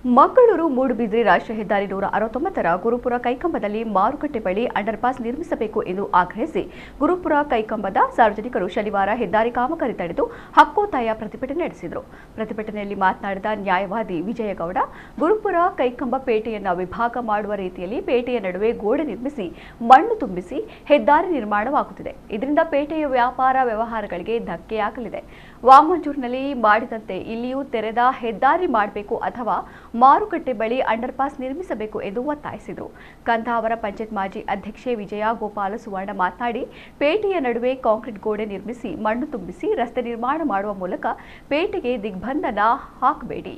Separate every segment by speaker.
Speaker 1: ಮಂಗಳೂರು ಮೂಡುಬಿದ್ರೆ ರಾಷ್ಟ್ರೀಯ ಹೆದ್ದಾರಿ 169ರ ಗುರುಪುರ ಕೈಕಂಬದಲ್ಲಿ ಮಾರುಕಟ್ಟೆ ಬಳಿ ಅಂಡರ್ಪಾಸ್ ನಿರ್ಮಿಸಬೇಕು ಎಂದು ಆಗ್ರಹಿಸಿ ಗುರುಪುರ ಕೈಕಂಬದ ಸಾರ್ವಜನಿಕರು ಶನಿವಾರ ಹೆದ್ದಾರಿ ಕಾಮಗಾರಿ ತಡೆದು ಹಕ್ಕೊತ್ತಾಯ ಪ್ರತಿಭಟನೆ ನಡೆಸಿದರು. ಪ್ರತಿಭಟನೆಯಲ್ಲಿ ಮಾತನಾಡಿದ ನ್ಯಾಯವಾದಿ ವಿಜಯಗೌಡ, ಗುರುಪುರ ಕೈಕಂಬ ಪೇಟೆಯನ್ನು ವಿಭಾಗ ಮಾಡುವ ರೀತಿಯಲ್ಲಿ ಪೇಟೆಯ ನಡುವೆ ಗೋಡೆ ನಿರ್ಮಿಸಿ ಮಣ್ಣು ತುಂಬಿಸಿ ಹೆದ್ದಾರಿ ನಿರ್ಮಾಣವಾಗುತ್ತಿದೆ. ಇದರಿಂದ ಪೇಟೆಯ ವ್ಯಾಪಾರ ವ್ಯವಹಾರಗಳಿಗೆ ಧಕ್ಕೆಯಾಗಲಿದೆ. ವಾಮಂಜೂರಿನಲ್ಲಿ ಮಾಡಿದಂತೆ ಇಲ್ಲಿಯೂ ತೆರೆದ ಹೆದ್ದಾರಿ ಮಾಡಬೇಕು ಅಥವಾ ಮಾರುಕಟ್ಟೆ ಬಳಿ ಅಂಡರ್ಪಾಸ್ ನಿರ್ಮಿಸಬೇಕು ಎಂದು ಒತ್ತಾಯಿಸಿದರು. ಕಂದಾವರ ಪಂಚಾಯತ್ ಮಾಜಿ ಅಧ್ಯಕ್ಷೆ ವಿಜಯ ಗೋಪಾಲ ಸುವರ್ಣ ಮಾತನಾಡಿ, ಪೇಟೆಯ ನಡುವೆ ಕಾಂಕ್ರೀಟ್ ಗೋಡೆ ನಿರ್ಮಿಸಿ ಮಣ್ಣು ತುಂಬಿಸಿ ರಸ್ತೆ ನಿರ್ಮಾಣ ಮಾಡುವ ಮೂಲಕ ಪೇಟೆಗೆ ದಿಗ್ಬಂಧನ ಹಾಕಬೇಡಿ,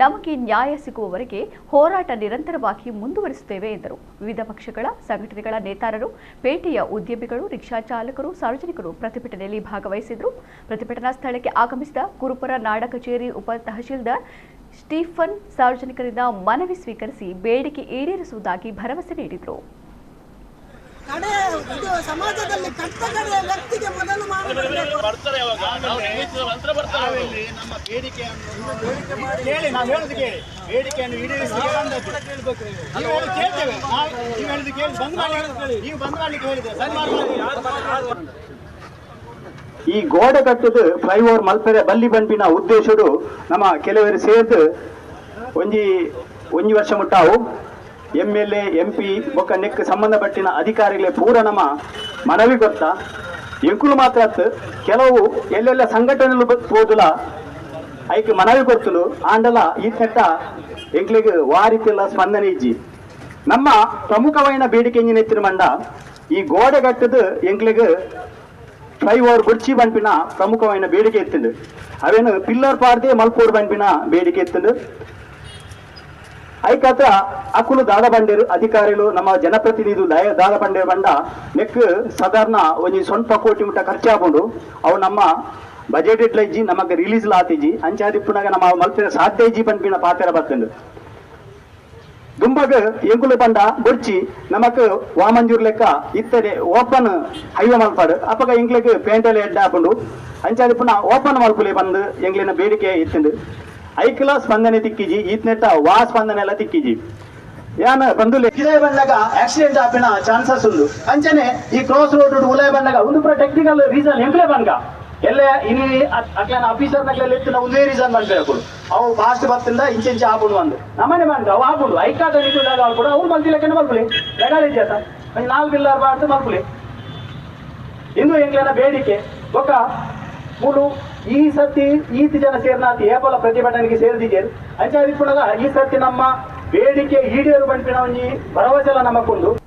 Speaker 1: ನಮಗೆ ನ್ಯಾಯ ಸಿಗುವವರೆಗೆ ಹೋರಾಟ ನಿರಂತರವಾಗಿ ಮುಂದುವರಿಸುತ್ತೇವೆ ಎಂದರು. ವಿವಿಧ ಪಕ್ಷಗಳ ಸಂಘಟನೆಗಳ ನೇತಾರರು, ಪೇಟೆಯ ಉದ್ಯಮಿಗಳು, ರಿಕ್ಷಾ ಚಾಲಕರು, ಸಾರ್ವಜನಿಕರು ಪ್ರತಿಭಟನೆಯಲ್ಲಿ ಭಾಗವಹಿಸಿದರು. ಪ್ರತಿಭಟನಾ ಸ್ಥಳಕ್ಕೆ ಆಗಮಿಸಿದ ಗುರುಪುರ ನಾಡ ಕಚೇರಿ ಉಪ ತಹಶೀಲ್ದಾರ್ ಸ್ಟೀಫನ್ ಸಾರ್ವಜನಿಕರಿಂದ ಮನವಿ ಸ್ವೀಕರಿಸಿ ಬೇಡಿಕೆ ಈಡೇರಿಸುವುದಾಗಿ ಭರವಸೆ ನೀಡಿದರು.
Speaker 2: ಸಮಾಜದಲ್ಲಿ ಕಟ್ಟಕಡೆಯ ವ್ಯಕ್ತಿಗೆ ಮೊದಲು
Speaker 3: ನಮ್ಮ ಬೇಡಿಕೆಯನ್ನು ಕೇಳಿ, ನಾವು ಹೇಳುದು ಕೇಳಿ, ಬೇಡಿಕೆಯನ್ನು ಈಡೇರಿಸಲಿಕ್ಕೆ ಬಂದದ್ದು. ನೀವು ಹೇಳುದು ಕೇಳ್ತೇವೆ, ನೀವು ಹೇಳುದು ಕೇಳಿ, ಬಂದ್ ಮಾಡಿ, ನೀವು ಬಂದ್ ಮಾಡ್ಲಿಕ್ಕೆ ಹೇಳಿದ್ರೆ ಬಂದ್ ಮಾಡಿ.
Speaker 4: ಈ ಗೋಡೆ ಕಟ್ಟುದು ಫ್ಲೈಓವರ್ ಮಲ್ಪೆರೆ ಬಲ್ಲಿ ಬಂಪಿನ ಉದ್ದೇಶಡು ನಮ್ಮ ಕೆಲವರು ಸೇರ್ದು ಒಂಜಿ ಒಂಜಿ ವರ್ಷ ಮುಟ್ಟಾವು M L A M P ಬೊಕ್ಕ ನೆಕ್ ಸಂಬಂಧಪಟ್ಟಿನ ಅಧಿಕಾರಿಗಳೇ ಪೂರ ನಮ್ಮ ಮನವಿ ಗೊತ್ತಾ ಎಂಕುಲು ಮಾತ್ರ ಕೆಲವು ಎಲ್ಲೆಲ್ಲ ಸಂಘಟನೆಗಳು ಹೋದುಲ ಐಕ್ ಮನವಿ ಕೊಡ್ತಲು ಆಂಡಲ ಈ ನೆಟ್ಟ ಎಂಕ್ಲಿಗೆ ವಾರಿತಿಲ್ಲ ಸ್ಪಂದನೆ ಇಜ್ಜಿ. ನಮ್ಮ ಪ್ರಮುಖವಾದ ಬೇಡಿಕೆ ಎಂಜಿನ ಮಂಡ ಈ ಗೋಡೆ ಕಟ್ಟುದು ಎಂಕ್ಲಿಗೆ ಫ್ಲೈಓವರ್ ಗುರ್ಚಿ ಬಂಪಿನ ಪ್ರಮುಖವಾದ ಬೇಡಿಕೆ ಎತ್ತಿಂದು. ಅವೇನು ಪಿಲ್ಲರ್ ಪಾರ್ದೆ ಮಲ್ಪೂರ್ ಬಂಪಿನ ಬೇಡಿಕೆ ಎತ್ತಿಂದು. ಐಕತ್ರ ಅಕುಲು ದಾದ ಬಂಡೇರು ಅಧಿಕಾರಿಗಳು ನಮ್ಮ ಜನಪ್ರತಿನಿಧಿ ದಾದ ಬಂಡೇರು ಬಂಡ ನೆಕ್ ಸಾಧಾರಣ ಒಂಜಿ ಸ್ವಲ್ಪ ಕೋಟಿ ಮುಟ್ಟ ಖರ್ಚಾಕೊಂಡು ಅವು ನಮ್ಮ ಬಜೆಟ್ ಇಟ್ಲ ಇಜ್ಜಿ, ನಮಗೆ ರಿಲೀಸ್ ಆತಿಜಿ ಅಂಚಾದಿಪ್ಪುನಾಗ ನಮ್ಮ ಮಲ್ಪಿನ ಸಾಧ್ಯ ಇಜ್ಜಿ ಬಂಪಿನ ಪಾತ್ರ ಬರ್ತಂಡು. ದುಂಬಗ ಎಂಕುಲು ಬಂಡ ಬೊರ್ಚಿ ನಮಕ್ ವಾಮಂಜೂರ್ ಲೆಕ್ಕ ಇತ್ತಡೆ ಓಪನ್ ಹೈವೇ ಮಲ್ಪಾಡು ಅಪ್ಪಗ ಎಂಕ್ಲೆಗ್ ಪೇಂಟಲ್ಲಿ ಎಡ್ಡ ಹಾಕೊಂಡು ಅಂಚಾದಿಪ್ಪುನ ಓಪನ್ ಮಲ್ಪುಲೆ ಬಂದು ಎಂಗ್ಲಿನ ಬೇಡಿಕೆ ಇತ್ತಂದು. ಐಕ್ಲ ಸ್ಪಂದನೆ ತಿಕ್ಕಿಜಿ, ಈತ್ನೆಟ್ಟ ವಾ ಸ್ಪಂದನೆ ಎಲ್ಲ ತಿಕ್ಕಿಜಿ. ಯಾನ ಬಂದು ಕಿದಾಯ ಬಂದಾಗ ಆಕ್ಸಿಡೆಂಟ್ ಆಪಿನ ಚಾನ್ಸಸ್ ಉಂಡು. ಅಂಚನೆ ಈ ಕ್ರಾಸ್ ರೋಡ್ ಉಲಯ ಬಂದಾಗ ಒಂದು ಪೂರ ಟೆಕ್ನಿಕಲ್ ರೀಸನ್ ಎಂಕ್ಲೆ ಬಂಗ ಎಲ್ಲ ಇನಿ ಅಕ್ಲನ ಆಫೀಸರ್ ನಗ್ಲೆಲ್ಲ ಎತ್ತಿನ ಒಂದೇ ರೀಸನ್ ಬಂದ್ಬೇಕು. ಅವು ಫಾಸ್ಟ್ ಬತ್ತಿಂದ ಇಂಚೆ ಆಪುಂಡು ಅಂದು ನಮ್ಮನೆ ಬಂದು ಅವು ಆಪುಂಡು ಐಕಾದ ನಿಂತು ಕೂಡ ಅವ್ರು ಮಲ್ತಿಲಕ್ಕನೆ ಮಲ್ಪುಲಿ ಲೆಗಾಲಿಜಿ ಆತ ಒಂಜಿ 4 ಪಿಲ್ಲರ್ ಬಾರ್ದು ಮಲ್ಪುಲಿ. ಇಂದು ಎಂಕ್ಲೆನ ಬೇಡಿಕೆ ಬೊಕ್ಕ ಮೂಲು ಈ ಸತಿ ಈತಿ ಜನ ಸೇರ್ನಾತಿ ಏಪಲ ಪ್ರತಿಭಟನೆಗೆ ಸೇರಿದಿದ್ದೇರು ಅಂಚಾದಿಪ್ಪುನಗ ಈ ಸತಿ ನಮ್ಮ ಬೇಡಿಕೆ ಈಡೇರು ಬಂಪಿನ ಒಂಜಿ ಭರವಸೆಲ್ಲ ನಮಕ್ಕೊಂದು.